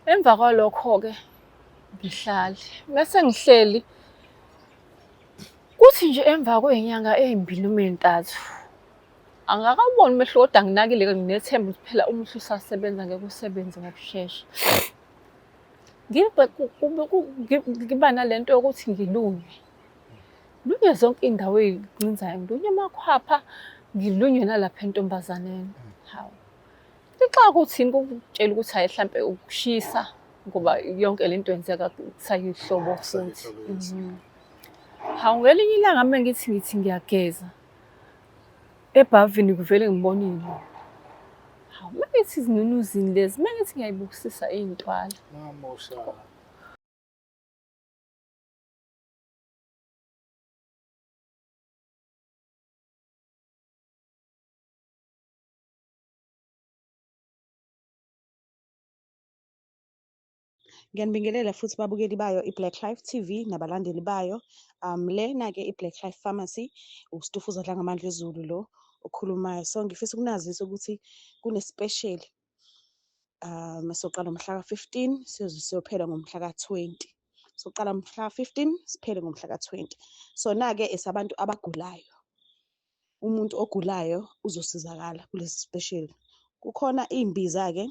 Emva kwalokho-ke ngihlale. Mese ngihleli kuthi nje emva kwey'nyanga ey'mbili noma ey'ntathu angakawuboni umehluko kodwa anginakile-ke nginethemba ukuthi phela umuthi usasebenza ngeke usebenze ngokushesha. Ngiba nale nto yokuthi ngilunywe. Ngilunywe zonke iy'ndawo ey'ncinzayo, ngilunywe amakhwapha, ngilunywe nalapha entombazaneni. Hawu. Lixaka ukuthi yini kukutshela ukuthi hhayi hlampe ukushisa ngoba yonke le nto yenzeka kusayihlobo futhi. Hawu ngelinye ilanga uma ngithi ngithi ngiyageza ebhavini kuvele ngibone iy'nunu. Hawu uma ngithi izinunu zini lezi, uma ngithi ngiyayibukisisa iy'ntwala. Ngiyanibingelela futhi babukeli bayo i-Black Life TV nabalandeli bayo. Lena-ke i-Black Life Pharmacy, uStufuza Dlangamandla Zulu lo okhulumayo. So ngifisa ukunazisa ukuthi kune-special soqala ngomhla ka-15 siyoze siyophela ngomhla ka-20. Soqala mhla ka-15 siphele ngomhla ka-20. Sona-ke esabantu abagulayo. Umuntu ogulayo uzosizakala kulesi special. Kukhona iy'mbiza-ke,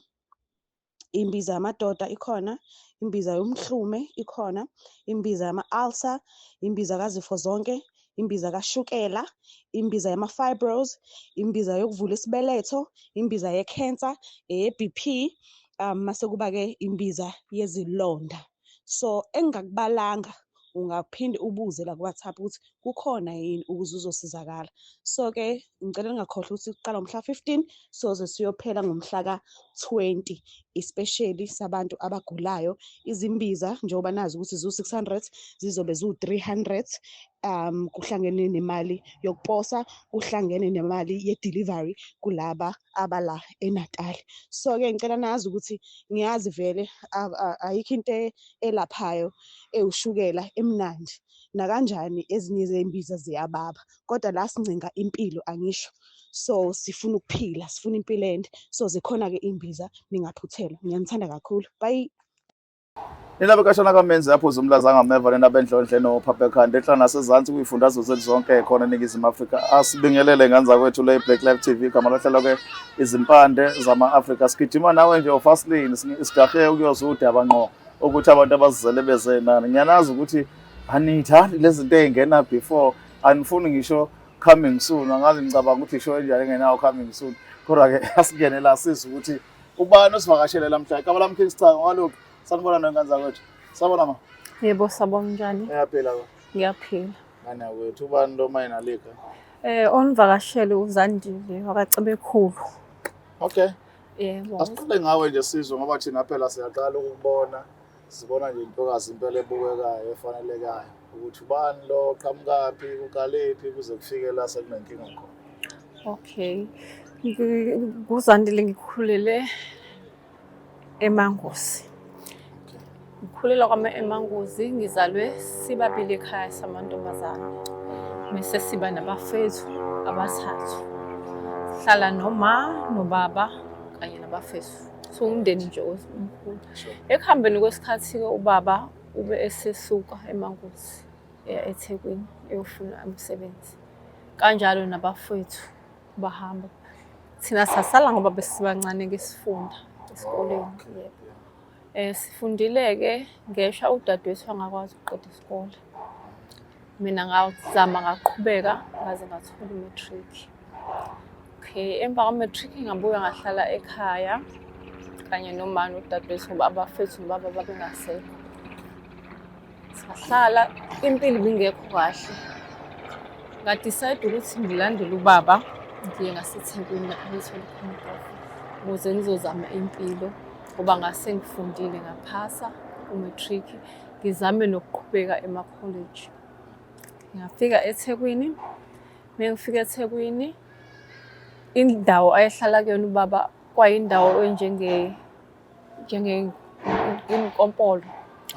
imbiza yamadoda ikhona, imbiza yomhlume ikhona, imbiza yama-ulcer, imbiza kazifo zonke, imbiza kashukela, imbiza yama-fibros, imbiza yokuvula isibeletho, imbiza ye-cancer, eye-B_P, mase kuba-ke imbiza yezilonda. So engingakubalanga ungaphinde ubuze la ku-WhatsApp ukuthi kukhona yini ukuze uzosizakala. So-ke ngicela ningakhohlwa ukuthi kuqala ngomhla 15 soze siyophela ngomhla ka-20, especially sabantu abagulayo. Izimbiza njengoba nazi ukuthi ziwu-600 zizobe ziwu-300, kuhlangene nemali yokuposa, kuhlangene nemali ye-delivery kulaba abala eNatal. So-ke ngicela nazi ukuthi ngiyazi vele ayikho into elaphayo ewushukela emnandi, nakanjani ezinye zey'mbiza ziyababa, kodwa la sincenga impilo angisho. So sifuna ukuphila, sifuna impilo ende. So zikhona-ke iy'mbiza, ningaphuthelwa. Ngiyanithanda kakhulu. Bye. Nina bekashana kamenzi aphuza umlaza angameva nina bendlondle nophapha ekhanda enhla nasezansi kuyifundazwe zethu zonke khona eNingizimu Afrika. Asibingelele ngane zakwethu le Black Life TV igama lohlelo ke izimpande zama-Afrika. Sigijima nawe nje ofaslini sijahe ukuyozwa udaba ngqo ukuthi abantu abazizele beze nani. Ngiyanazi ukuthi aniyithandi lezi zinto ey'ngena before, anifuni ngisho coming soon. Angazi ngicabanga ukuthi isho enjani engenawo coming soon. Kodwa-ke asingene la sizwe ukuthi ubani osivakashele lamhla. Igama lami King Sicanga walokhu. Sanibona nongane zakwethu. Sabona ma. Yebo, sabona njani? Ngiyaphila ba. Ngiyaphila. Ngane yakwethu ubani lo mayinalika? Onivakashele uZandile wakaCebekhulu. Okay. Yebo. Asiqale ngawe nje sizwe ngoba thina phela siyaqala ukubona sibona nje intokazi impela ebukekayo efanelekayo ukuthi ubani lo qhamukaphi uqalephi kuze kufike la sekunenkinga khona. Okay. NguZandile ngikhulele eManguzi. Ngikhulela kwami eManguzi, ngizalwe sibabili ekhaya samantombazane. Mese siba nabafethu abathathu. Sihlala noma nobaba kanye nabafethu. So umndeni nje omkhulu. Ekuhambeni kwesikhathi-ke ubaba ube esesuka eManguzi eya eThekwini eyofuna umsebenzi. Kanjalo nabafowethu bahamba. Thina sasala ngoba besibancane-ke sifunda esikoleni. Yebo. Sifundile-ke ngeshwa udadewethu wangakwazi ukuqeda isikole. Mina ngazama ngaqhubeka ngaze ngathola i-matric. Okay, emva kwa-matric ngabuya ngahlala ekhaya kanye noma nodadewethu ngoba abafethu nobaba babengasekho. Sahlala impilo ibingekho kahle. Nga-decide ukuthi ngilandele ubaba ngiye ngaseThekwini lapho ngithole khona itoho ukuze ngizozama impilo ngoba ngase ngifundile ngaphasa u-matric ngizame nokuqhubeka emakholeji. Ngafika eThekwini, mengifika eThekwini indawo ayehlala kuyona ubaba kwayindawo enjenge njengenkompolo.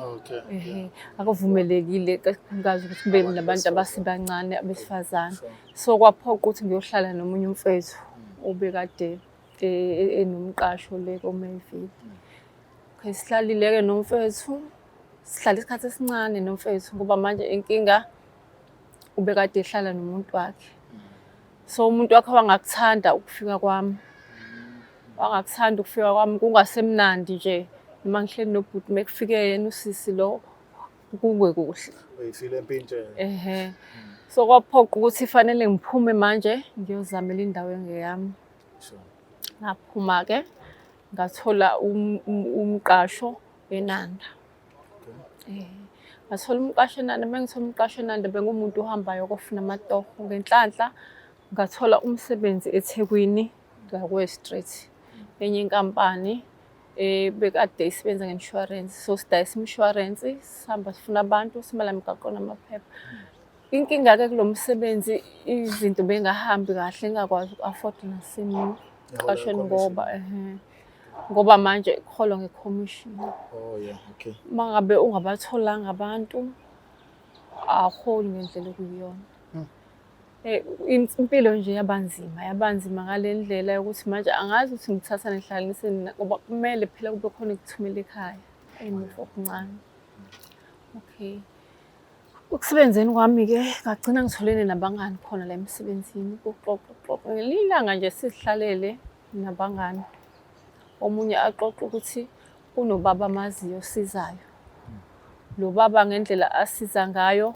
Okay. Ehhe, akuvumelekile kakhulukazi ukuthi kube nabantu abasebancane abesifazane. So kwaphoqa ukuthi ngiyohlala nomunye umfethu obekade enomqasho le koMayville. Okay, sihlalile-ke nomfethu, sihlale isikhathi esincane nomfethu ngoba manje inkinga ubekade ehlala nomuntu wakhe. So umuntu wakhe wangakuthanda ukufika kwami. Wangakuthanda ukufika kwami kungasemnandi nje noma ngihleli nobhuti mekufike yena usisi lo kungekuhle. Uyifile empintsheni. Ehhe. So kwaphoqa ukuthi fanele ngiphume manje ngiyozamela indawo engeyami. Sure. Ngaphuma-ke ngathola umqasho eNanda. Eh, ngathola umqasho eNanda, uma ngithola umqasho eNanda bengumuntu ohambayo kofuna amatoho. Ngenhlanhla ngathola umsebenzi eThekwini ngakwe Street, enye inkampani ebekade isebenza nge-insurance. So sidayisa imishwarensi, sihamba sifuna abantu, sima la emgaqweni amaphepha. Inkinga-ke kulo msebenzi izinto bengahambi kahle ngingakwazi uku-afforda nasemqashweni ngoba ehhe ngoba manje kuholwa nge-commission. Oh yeah, okay. Uma ngabe ungabatholanga abantu awuholi ngendlela okuyiyona. Eh, impilo nje yabanzima, yabanzima ngale ndlela yokuthi manje angazi ukuthi ngithatha ngihlanganise ngoba kumele phela kube khona ekuthumela ekhaya emuva okuncane. Okay. Ekusebenzeni kwami-ke ngagcina ngitholene nabangani khona la emsebenzini kuxoxwa kuxoxwa. Ngelinye ilanga nje sizihlalele nabangani, omunye axoxe ukuthi kunobaba amaziyo osizayo. Lo baba ngendlela asiza ngayo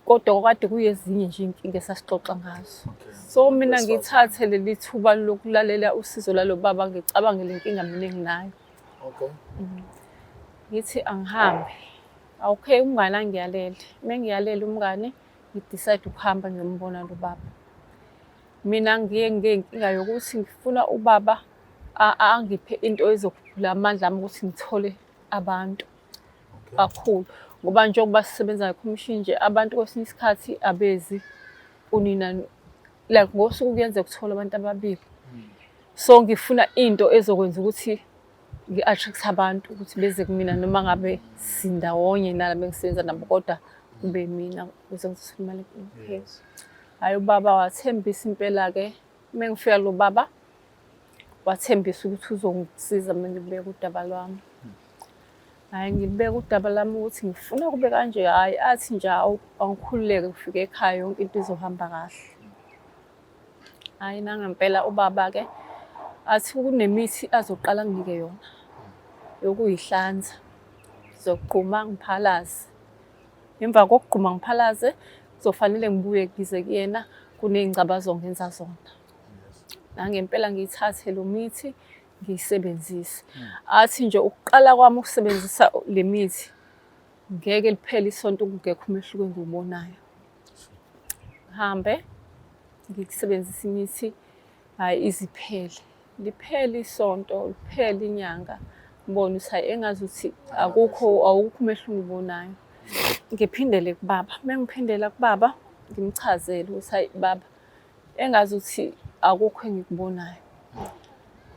kodwa kwakade kuyezinye nje iy'nkinga esasixoxa ngazo. So mina ngithathe leli thuba lokulalela usizo lalo baba ngicabange le nkinga mina enginayo. Okay. Ngithi angihambe. Okay, umngani angiyalele. Uma engiyalele umngani, ngi-decide ukuhamba ngiyombona lo baba. Mina ngiye nginenkinga yokuthi ngifuna ubaba angiphe into ezokhuphula amandla ami ukuthi ngithole abantu kakhulu. Ngoba njengoba sisebenza ngekhomishini nje, abantu kwesinye isikhathi abezi kunina, like ngosuku kuyenzeka uthole abantu ababili. So ngifuna into ezokwenza ukuthi ngi-attract abantu ukuthi beze kumina noma ngabe sindawonye nalaba engisebenza nabo kodwa kube mina ukuze ngizothola imali. Okay. Hhayi ubaba wathembisa impela-ke, uma ngifika lo baba wathembisa ukuthi uzongisiza uma ngibeka udaba lwami. Hhayi ngilibeka udaba lami ukuthi ngifuna kube kanje, hhayi athi nje awu angikhululeke ngifike ekhaya yonke into izohamba kahle. Hhayi nangempela ubaba-ke athi kunemithi azoqala anginike yona yokuyihlanza. Ngizogquma ngiphalaze. Emva kokugquma ngiphalaze kuzofanele ngibuye ngize kuyena kuney'ngcaba azongenza zona. Nangempela ngiyithathe lo mithi ngiyisebenzise. Athi nje ukuqala kwami ukusebenzisa le mithi ngeke liphele isonto kungekho umehluko engiwubonayo. Ngihambe ngisebenzise imithi, hhayi iziphele. Liphele isonto, liphele inyanga, ngibone ukuthi hhayi engazuthi akukho awukho umehluko engiwubonayo. Ngiphindele kubaba, uma ngiphindela kubaba ngimchazele ukuthi hhayi baba engazuthi akukho engikubonayo.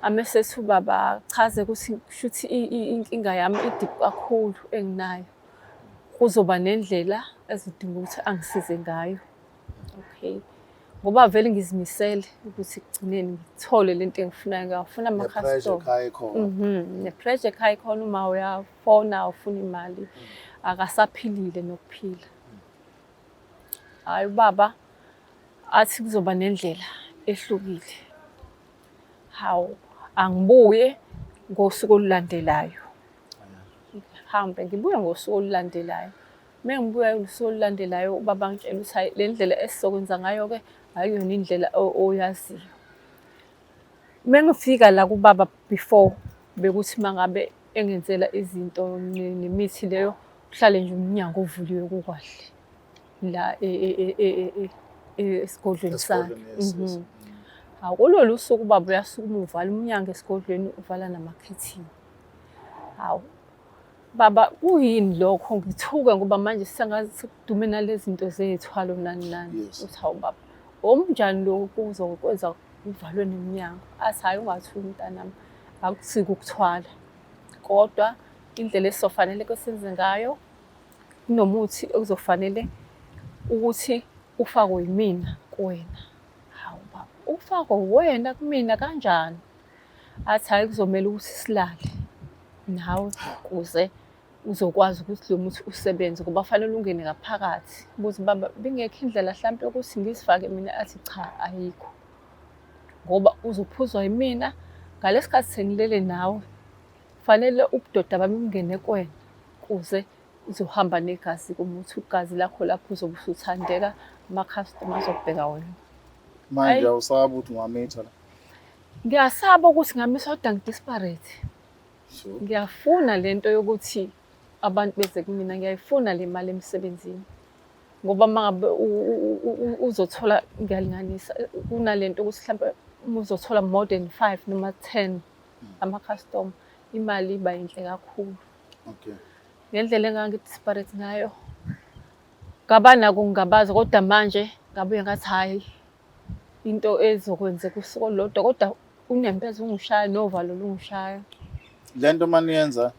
Amesethi ubaba achaze ukuthi kushuthi inkinga yami i-deep kakhulu enginayo. Kuzoba nendlela ezodinga ukuthi angisize ngayo. Okay. Ngoba vele ngizimisele ukuthi ekugcineni ngithole lento engifunayo, ngiyawafuna Ne-pressure ama-customer. ekhaya ikhona. Ne-pressure ekhaya ikhona uma uyafona ufuna imali, akasaphilile nokuphila. Hhayi ubaba athi kuzoba nendlela ehlukile. Hawu, angibuye ngosuku olulandelayo. Ngihambe ngibuye ngosuku olulandelayo. Uma ngibuya ngosuku olulandelayo ubaba angitshela ukuthi hhayi le ndlela esizokwenza ngayo-ke akuyona indlela oyaziyo. Uma ngifika la kubaba before bekuthi uma ngabe engenzela izinto nemithi leyo kuhlale nje umnyango uvuliwe kukahle la esigodlweni sakhe. Esigodlweni, yes, yes. Hawu kulolu suku ubaba uyasukuma uvala umnyango esigodlweni uvala namakhethini. Hawu baba kuyini lokho ngithuke ngoba manje sengazi sekudume nalezi zinto zey'thwalo nani nani. Uthi hawu baba omnjani lo kuzokwenza kuvalwe neminyango. Athi hhayi ungathuki mntanami akusiko ukuthwala kodwa indlela esizofanele ke senze ngayo kunomuthi okuzofanele ukuthi ufakwe yimina kuwena. Hawu baba ufakwe uwena kumina kanjani? Athi hhayi kuzomele ukuthi silale. Nawe kuze uzokwazi ukuthi lo muthi usebenze ngoba fanele ungene ngaphakathi. Buza baba bingekho indlela hlampe yokuthi ngizifake mina athi cha ayikho. Ngoba uzophuzwa yimina ngalesikhathi sengilele nawe fanele ubudoda bami bungene kuwena kuze uzohamba negazi kumuthi igazi lakho lapho uzobe usuthandeka amakhastoma azobheka wena. Manje awusabi ukuthi ungamitha la? Ngiyasaba ukuthi ngamisa kodwa ngi-desperate. Ngiyafuna le nto yokuthi abantu beze kumina, ngiyayifuna le mali emsebenzini. Ngoba uma ngabe uzothola ngiyalinganisa kunale nto ukuthi mhlampe uma uzothola more than 5 noma 10 amakhastoma imali iba yinhle kakhulu. Okay. Ngendlela engangi-desperate ngayo ngaba nako ukungabaza kodwa manje ngabuye ngathi hhayi into ezokwenzeka usuku olulodwa kodwa unembeza ungishaya novalo lungishaya. Le nto uma niyenza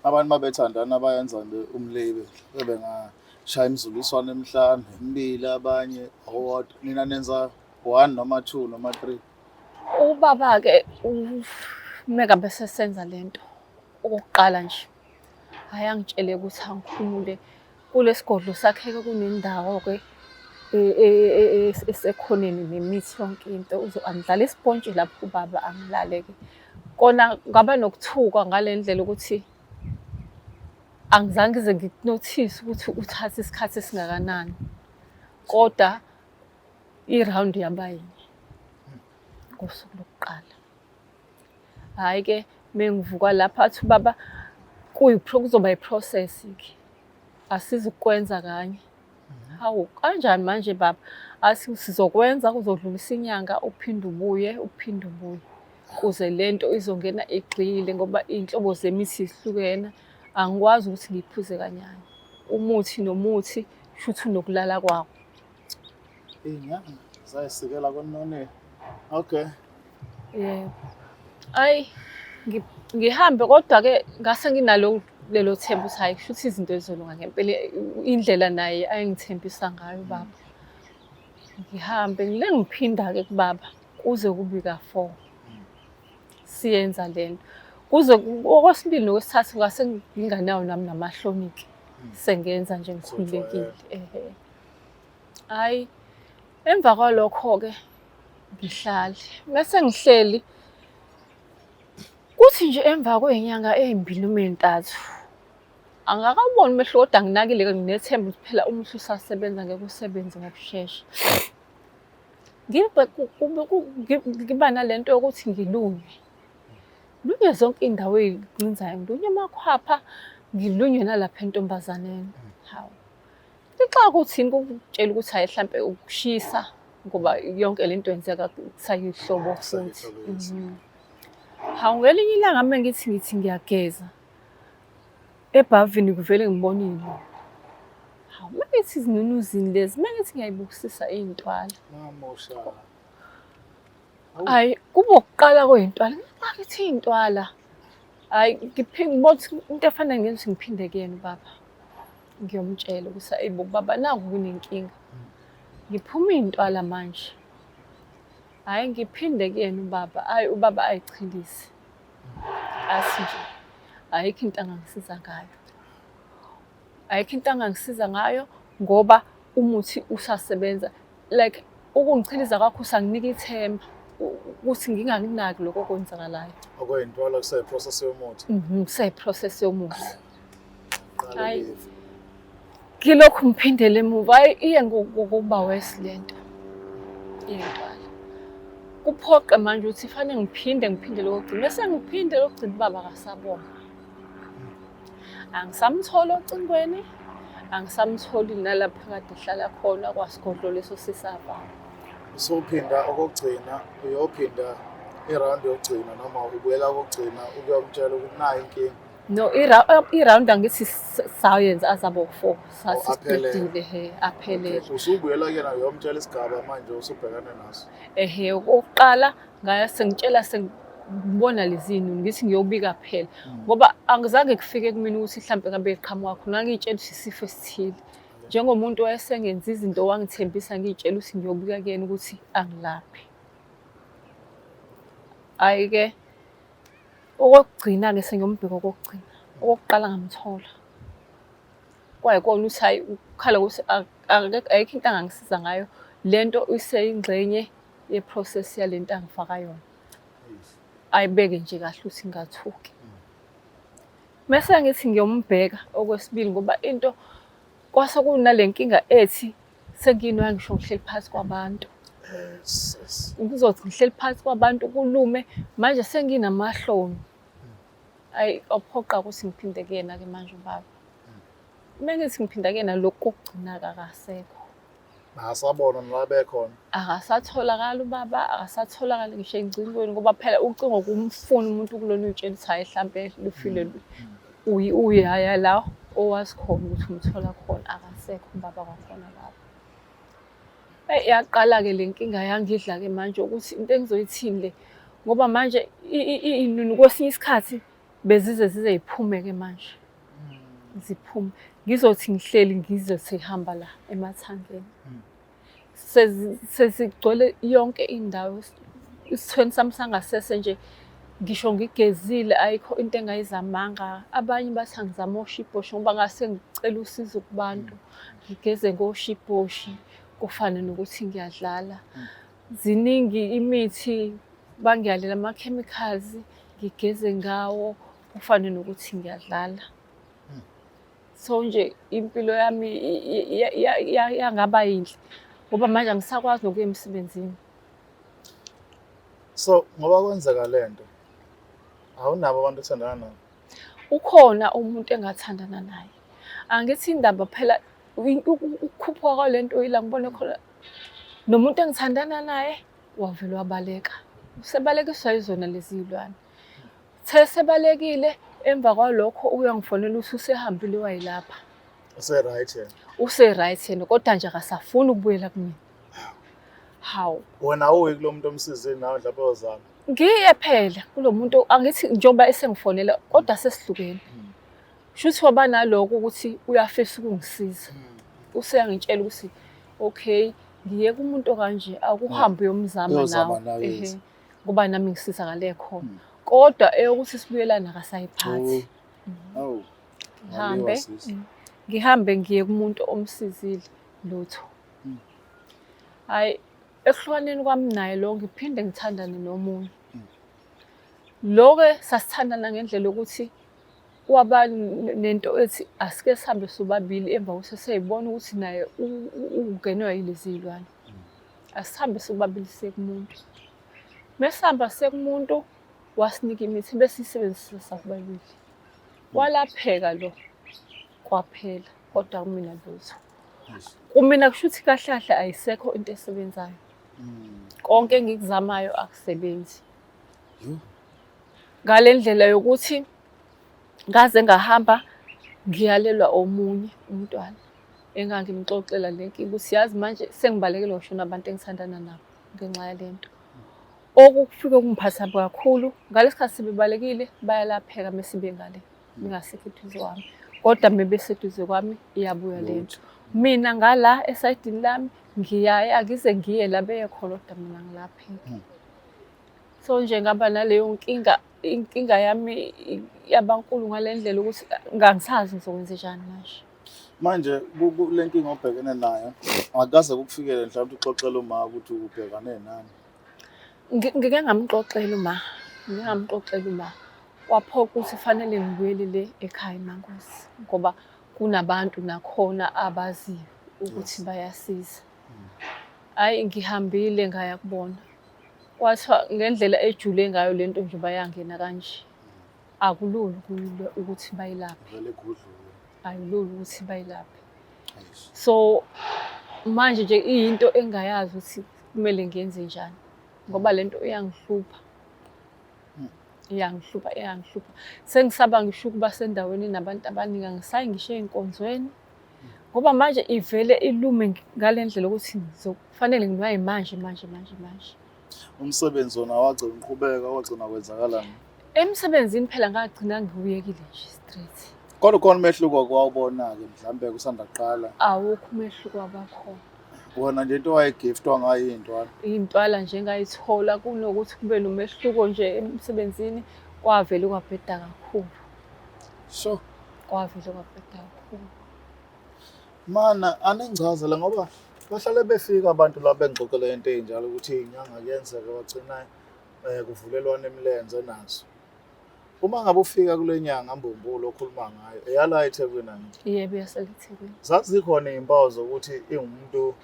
abantu mabethandana bayenza nje umlibe bebengashaya imizuliswano emihlanu emibili abanye owodwa nina nenza one noma two noma three. Ubaba-ke uma sesenza le nto okokuqala nje hhayi angitshele ukuthi angikhumule kulesigodlo sakhe-ke kunendawo-ke esekhoneni nemithi yonke into angidlale isipontshi lapho ubaba angilale-ke. Kona ngaba nokuthuka ngale ndlela ukuthi angizange ngize ngikunothise ukuthi uthatha isikhathi esingakanani, kodwa irawundi yaba yinye ngosuku lokuqala. Hhayi-ke mengivuka lapha athi ubaba kuzoba i-process-ke asizukwenza kanye. Hawu kanjani manje baba? Athi sizokwenza kuzodlulisa inyanga uphinde ubuye uphinde ubuye kuze le nto izongena igxile ngoba iy'nhlobo zemithi zihlukene. Angikwazi ukuthi ngiyiphuze kanyane. Umuthi nomuthi shuthi unokulala kwawo. Iy'nyanga zayisikela kononeni. Okay. Yebo. Ayi ngihambe kodwa-ke ngase nginalo lelo themba ukuthi hhayi kushuthi izinto zizolunga ngempela indlela naye ayengithembisa ngayo ubaba. Ngihambe ngile ngiphinda-ke kubaba kuze kube ka-four siyenza le nto. Kuze okwesibili nokwesithathu ngase nginganawo nami namahloni-ke sengenza nje ngikhululekile. Ehhe. Hhayi emva kwalokho-ke ngihlale mese ngihleli kuthi nje emva kwey'nyanga ey'mbili noma ey'ntathu angakawuboni umehluko kodwa anginakile-ke nginethemba ukuthi phela umuthi usasebenza ngeke usebenze ngokushesha. Ngiba nale nto yokuthi ngilunywe, ngilunywe zonke iy'ndawo ey'ncinzayo, ngilunywe amakhwapha, ngilunywe nalapha entombazaneni. Hawu. Ixaka ukuthi yini kukutshela ukuthi hhayi hlampe ukushisa ngoba yonke le nto yenzeka kusayihlobo futhi. Hawu ngelinye ilanga uma ngithi ngithi ngiyageza ebhavini kuvele ngibone iy'nunu. Hawu uma ngithi izinunu zini lezi, uma ngithi ngiyayibukisisa iy'ntwala. Hhayi kube ukuqala kwey'ntwala, ngithi iy'ntwala. Hhayi ngiphinde ngibona ukuthi into efanele ngenze ukuthi ngiphinde kuyena ubaba. Ngiyomtshela ukuthi ayi bo baba naku kunenkinga. Ngiphuma iy'ntwala manje. Hhayi ngiphinde kuyena ubaba, hhayi ubaba ayichilise. Athi nje ayikho into angangisiza ngayo. Ayikho into angangisiza ngayo ngoba umuthi usasebenza. Like ukungichiliza kwakho usanginika ithemba ukuthi ngingakunaki lokho okwenzakalayo. Okweyintwala kuseyi-process yomuthi. Kuseyi-process yomuthi. Hayi. Ngilokhu ngiphindele emuva, hayi iye ngokuba worse le nto. Iyintwala. Kuphoqe manje ukuthi fanele ngiphinde ngiphinde lokugcina. Bese ngiphinde lokugcina ubaba akasabona. Angisamtholi ocingweni, angisamtholi nalapho kade ehlala khona kwasigodlo leso sisavama. Usuphinda okokugcina uyophinda irawundi yokugcina noma ubuyela kokugcina ukuyomtshela ukuthi nayi inkinga. No, i-round angithi sayenza azabo 4 sasiqedile he aphelele. Usubuyela kuyena uyomtshela isigaba manje usubhekane naso. Ehe, okokuqala ngaya sengitshela sengibona lezi nunu ngithi ngiyobika phela ngoba angizange kufike kumina ukuthi mhlampe ngabe iqhamuka khona ngangiyitshela ukuthi isifo esithile. Njengomuntu wayesengenza izinto wangithembisa ngiyitshela ukuthi ngiyobika kuyena ukuthi angilaphe. Hhayi-ke. Okokugcina-ke sengiyombheka okokugcina. Okokuqala ngamthola. Kwayikona ukuthi hhayi ukukhala ukuthi ayikho into angangisiza ngayo. Le nto iseyingxenye ye-process yale nto angifaka yona. Ayibeke nje kahle ukuthi ngingathuki. Mese ngithi ngiyombheka okwesibili ngoba into kwase kunale nkinga ethi senginwaya ngisho ngihleli phakathi kwabantu. Kuzothi ngihleli phakathi kwabantu kulume manje senginamahloni. Ayi kwaphoqa ukuthi ngiphinde kuyena-ke manje ubaba. Uma ngithi ngiphinda kuyena lokhu kokugcina-ke akasekho. Akasabonwa nala bekhona. Akasatholakali ubaba, akasatholakali ngisho engcingweni ngoba phela ucingo kumfuna umuntu kulona uy'tshela ukuthi hhayi hlampe lufile uyaya la owazi khona ukuthi umthola khona, akasekho ubaba kwakhona lapho. Eyi yaqala-ke le nkinga yangidla-ke manje ukuthi into engizoyithini le ngoba manje iy'nunu kwesinye isikhathi bezize zize y'phume-ke manje. Ziphume. Ngizothi ngihleli ngizwe sehamba la emathangeni. Sezigcwele yonke indawo. Isithweni sami sangasese nje ngisho ngigezile ayikho into engayizamanga. Abanye bathi angizame oshibhoshi ngoba ngase ngicela usizo kubantu. Ngigeze ngoshibhoshi kufane nokuthi ngiyadlala. Ziningi imithi bangiyalela ama-chemicals ngigeze ngawo kufane nokuthi ngiyadlala. So nje impilo yami yangaba yinhle ngoba manje angisakwazi nokuya emsebenzini. So ngoba kwenzeka le nto awunabo abantu othandana nabo? Ukhona umuntu engathandana naye. Angithi indaba phela ukukhuphuka kwale nto yila ngibone khona nomuntu engithandana naye wavele wabaleka. Usebalekiswa yizona lezi zilwane. Uthe sebalekile emva kwalokho uyangifonela ukuthi usehambile wayilapha. Use-right yena. Use-right yena kodwa nje akasafuni ukubuyela kumina. Hawu. Wena awuyi kulo muntu omsizile nawe mhlawumbe ozama. Ngiye phela kulo muntu angithi njengoba esengifonela kodwa sesihlukene. Shuthi waba naloko ukuthi uyafisa ukungisiza. Useyangitshela ukuthi okay ngiye kumuntu okanje akuhambe uyomzama Uyozama nawe. nawe, yes. Ehhe. Ngoba nami ngisizakale khona. Kodwa eyokuthi sibuyelane akasayiphathi. Awu. Ngihambe Ngaliwa sisi. ngihambe ngiye kumuntu omsizile lutho. Hhayi ekuhlukaneni kwami naye lo ngiphinde ngithandane nomunye. Lo-ke sasithandana ngendlela yokuthi waba nento ethi asike sihambe sobabili emva kokuthi seyibona ukuthi naye ungenwa yilezi zilwane. Asihambe sobabili siye kumuntu. Mesihamba siye kumuntu wasinika imithi besiyisebenzisa sababili. Walapheka lo kwaphela kodwa kumina lutho. Kumina kusho ukuthi kahle kahle ayisekho into esebenzayo. Konke engikuzamayo akusebenzi. Ngale ndlela yokuthi ngaze ngahamba ngiyalelwa omunye umntwana engangimxoxela le nkinga ukuthi yazi manje sengibalekelwa ngisho nabantu engithandana nabo ngenxa yale nto. Okufike kungiphatha kakhulu ngalesi khathi sebebalekile bayalapheka mese bengale bengasekho eduze kwami, kodwa mebeseduze kwami iyabuya le nto. Mina ngala esayidini lami ngiyaya ngize ngiye la beye khona kodwa mina ngilapheki. So nje ngaba naleyo nkinga, inkinga yami yabankulu ngale ndlela ukuthi ngangisazi ngizokwenzenjani manje. Manje kule nkinga obhekene nayo akukaze kukufikele mhlawumbe uxoxele uma ukuthi ubhekane nani? Ngike ngamxoxela uma, ngike ngamxoxela uma. Kwaphoqa ukuthi fanele ngibuyele le ekhaya eMankosi ngoba kunabantu nakhona abaziyo ukuthi bayasiza. Hhayi ngihambile ngaya kubona. Kwathiwa ngendlela ejule ngayo le nto nje bayangena kanje akulula ukuthi bayilaphe. Vele gudluke. Akulula ukuthi bayilaphe. So manje nje iyinto engayazi ukuthi kumele ngiyenze njani ngoba le nto iyangihlupha. Iyangihlupha, iyangihlupha. Sengisaba ngisho ukuba sendaweni nabantu abaningi, angisayi ngisho ey'nkonzweni ngoba manje ivele ilume ngale ndlela yokuthi ngizokufanele nginwaye manje manje manje manje. Umsebenzi wona wagcina uqhubeka wagcina kwenzakalani? Emsebenzini phela ngagcina ngiwuyekile nje straight. Kodwa ukhona umehluko kwawubona-ke mhlawumbe kusanda kuqala? Awukho umehluko wabakhona. Wona nje into wayegiftwa ngayo iy'ntwala? Iy'ntwala nje engayithola kunokuthi kube nomehluko nje emsebenzini. Kwavele kwabheda kakhulu. Sure. Kwavele kwabheda kakhulu. Mana aningichazele ngoba bahlale befika abantu la bengixoxela into ey'njalo ukuthi iy'nyanga kuyenzeka bagcina um kuvulelwana imilenze nazo. Uma ngabe ufika kule nyanga mbumbulu okhuluma ngayo eyala eThekwini angithi? Yebo, yaseThekwini. Zazikhona iy'mpawu zokuthi ingumuntu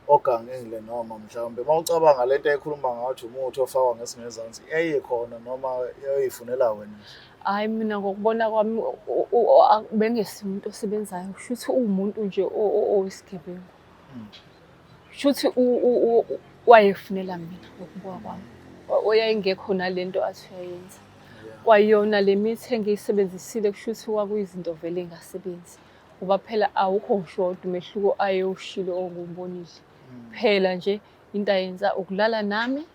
ogangile noma mhlawumbe uma ucabanga lento ekhuluma ngathi umuthi ofakwa ngesingezansi eyikhona noma eyifunela wena nje? Hhayi mina ngokubona kwami bengesiye umuntu osebenzayo shuthi uwumuntu nje owisigebengu. Shuthi wayefunela mina ngokubuka kwami. Yayingekho nalento athi uyayenza. Kwayona le mithi engiyisebenzisile kushuthi kwakuyizinto vele engasebenzi. Ngoba phela awukho ngisho wodwa umehluko ayewushilo ongiwubonile. Phela nje into ayenza ukulala nami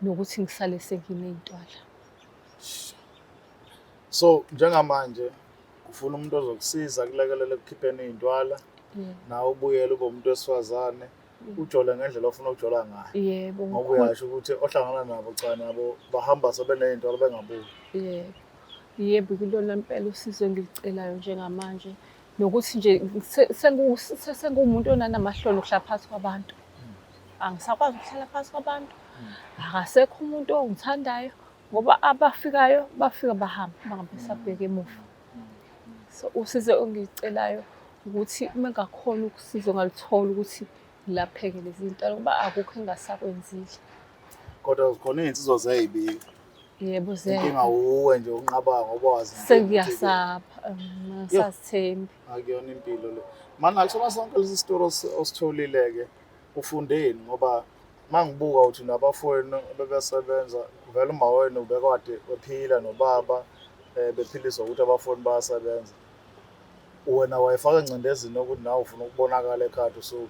nokuthi ngisale senginey'ntwala. So njengamanje ufuna umuntu ozokusiza kulekelela ekukhipheni iy'ntwala nawe ubuyele ube umuntu wesifazane ujole ngendlela ofuna ukujola ngayo. Yebo. Ngoba uyasho ukuthi ohlangana nabo cha nabo bahamba sebeney'ntwala bengabuyi. Yebo. Yebo, kulona impela usizo engilucelayo njengamanje nokuthi nje senguwumuntu onanamahloni ukuhlala phakathi kwabantu. Angisakwazi ukuhlala phakathi kwabantu. Akasekho umuntu ongithandayo ngoba abafikayo bafika bahamba bangabe besabheka emuva. So usizo engicelayo ukuthi uma ngakhona usizo ngaluthola ukuthi ngilapheke lezi zinto ngoba akukho engingasakwenzile. Kodwa zikhona iy'nsizwa ziyayibika. Yebo Inkinga wuwe nje unqaba ngoba wazi Sengiyasaba, angisazithembi. Akuyona impilo le. Mana akusona sonke lesi sitori ositholile-ke ufundeni ngoba mangibuka uthi nabafowenu bebesebenza vele uma wenu ubekade bephila nobaba bephiliswa ukuthi abafowenu bayasebenza. Wena wayefaka engcindezini yokuthi nawe ufuna ukubonakala ekhaya usuku.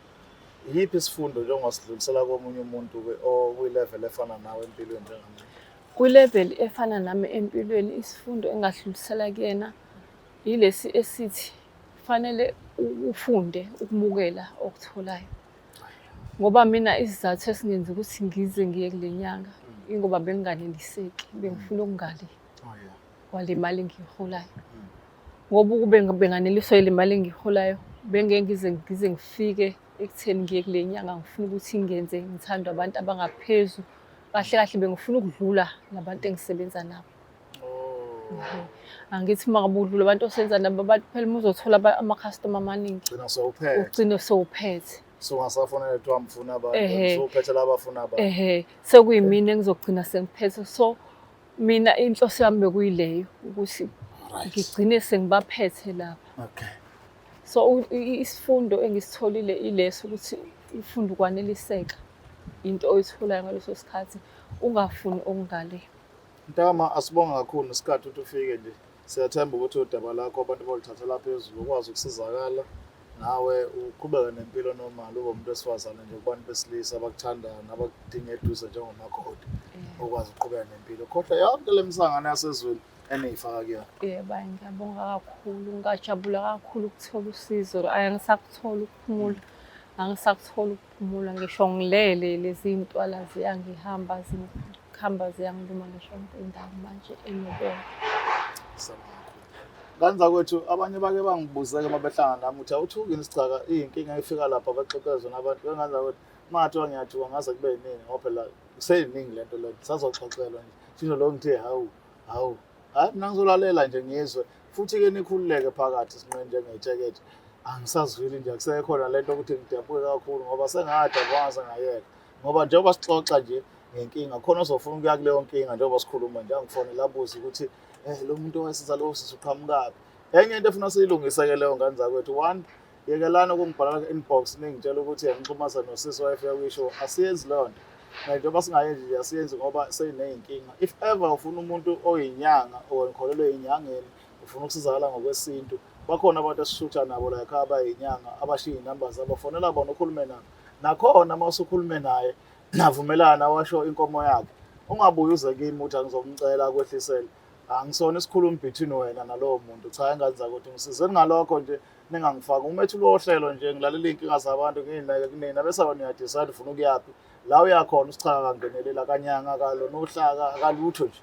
Iyiphi isifundo nje ongasidlulisela komunye umuntu-ke okwi-level efana nawe empilweni njengamanje? Kwi-level efana nami empilweni isifundo engadlulisela kuyena yilesi esithi fanele ufunde ukumukela okutholayo. Ngoba mina isizathu esingenza ukuthi ngize ngiye kule nyanga ingoba benginganeliseki, bengifuna okungale kwale mali engiyiholayo. Ngoba ukube benganeliswa yile mali engiyiholayo bengeke ngize ngize ngifike ekutheni ngiye kule nyanga ngifuna ukuthi ngenze ngithandwe abantu abangaphezu. Kahle kahle bengifuna ukudlula nabantu engisebenza nabo. Angithi uma ngabe udlula abantu osebenza nabo abantu phela uma uzothola amakhastoma amaningi Ugcina sewuphethe. ugcine sewuphethe. Sungasafonela kuthiwa ngifuna abantu, sewuphethe laba abafuna abantu. Ehhe, sekuyimina engizogcina sengiphethe. So mina inhloso yami bekuyileyo ukuthi ngigcine sengibaphethe lapha. Okay. So isifundo engisitholile ileso ukuthi ufunde ukwaneliseka into oyitholayo ngaleso sikhathi ungafuni okungale. Mntakama asibonge kakhulu nesikhathi ukuthi ufike nje. Siyathemba ukuthi udaba lakho abantu boluthathela phezulu ukwazi ukusizakala nawe uqhubeke nempilo normal ube umuntu wesifazane nje kubantu besilisa abakuthandayo nabakudinga eduze njengomakoti ukwazi ukuqhubeka nempilo. Khohlwa yonke le misangano yasezweni eniyifaka kuyona. Yebo, hhayi ngiyabonga kakhulu, ngingajabula kakhulu ukuthola usizo. Hhayi angisakutholi ukuphumula, angisakutholi ukuphumula ngisho ngilele lezi ntwala ziyangihamba zihamba ziyangiluma ngisho yonke indawo manje enoboya. Siyabonga kakhulu. Ngane zakwethu abanye bake bangibuze-ke uma behlangana nami ukuthi awuthuki yini sigcaka iy'nkinga efika lapha baxoxele zona abantu. Ngane zakwethu uma ngathiwa ngiyathuka ngaze kube yinini ngoba phela kuseyiningi le nto le sazoxoxelwa nje. Shinto lokho ngithe hawu hawu hhayi mina ngizolalela nje ngizwe futhi-ke nikhululeke phakathi sinqe njengethekethe angisazwili nje akusekhona le nto ukuthi ngidabuke kakhulu ngoba sengadabuka ngaze ngayeka ngoba njengoba sixoxa nje ngenkinga khona ozofuna ukuya kuleyo nkinga njengoba sikhuluma nje angifonele abuze ukuthi lo muntu owayesiza lowo sisi uqhamukaphi enye into efuna siyilungise-ke leyo ngane zakwethu one yekelani ukungibhalela ku-inbox ningitshela ukuthi ngixhumasa nosisi wayefika kwisho asiyenzi leyo nto njengoba singayenzi nje asiyenzi ngoba seyiney'nkinga if ever ufuna umuntu oyinyanga or ngikholelwe eyinyangeni ufuna ukusizakala ngokwesintu bakhona abantu esishutha nabo la ekhaya abayinyanga abashiya iy'namba zabo fonela bona ukhulume nabo nakhona uma usukhulume naye navumelana washo inkomo yakhe ungabuyi uze kimi uthi angizomcela akwehlisele angisona isikhulumi between wena nalowo muntu cha ingane zakuthi ngisizeni ngalokho nje ningangifaki umethuli wohlelo nje ngilalela iy'nkinga zabantu ngiyinake kunina bese wena uyadecide ufuna ukuyaphi la uyakhona usichaka kangenelela kanyanga kalona uhlaka akalutho nje.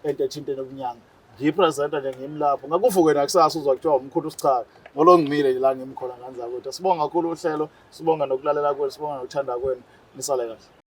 Ento ethinta nobunyanga. Ngiyipresenter nje ngimlapho. Ngakuvuke nakusasa uzwa kuthiwa umkhulu usichaka. Ngolo ngimile nje la ngimkhona ngane zakwethu. Sibonga kakhulu uhlelo, sibonga nokulalela kwenu, sibonga nokuthanda kwenu. Nisale kahle.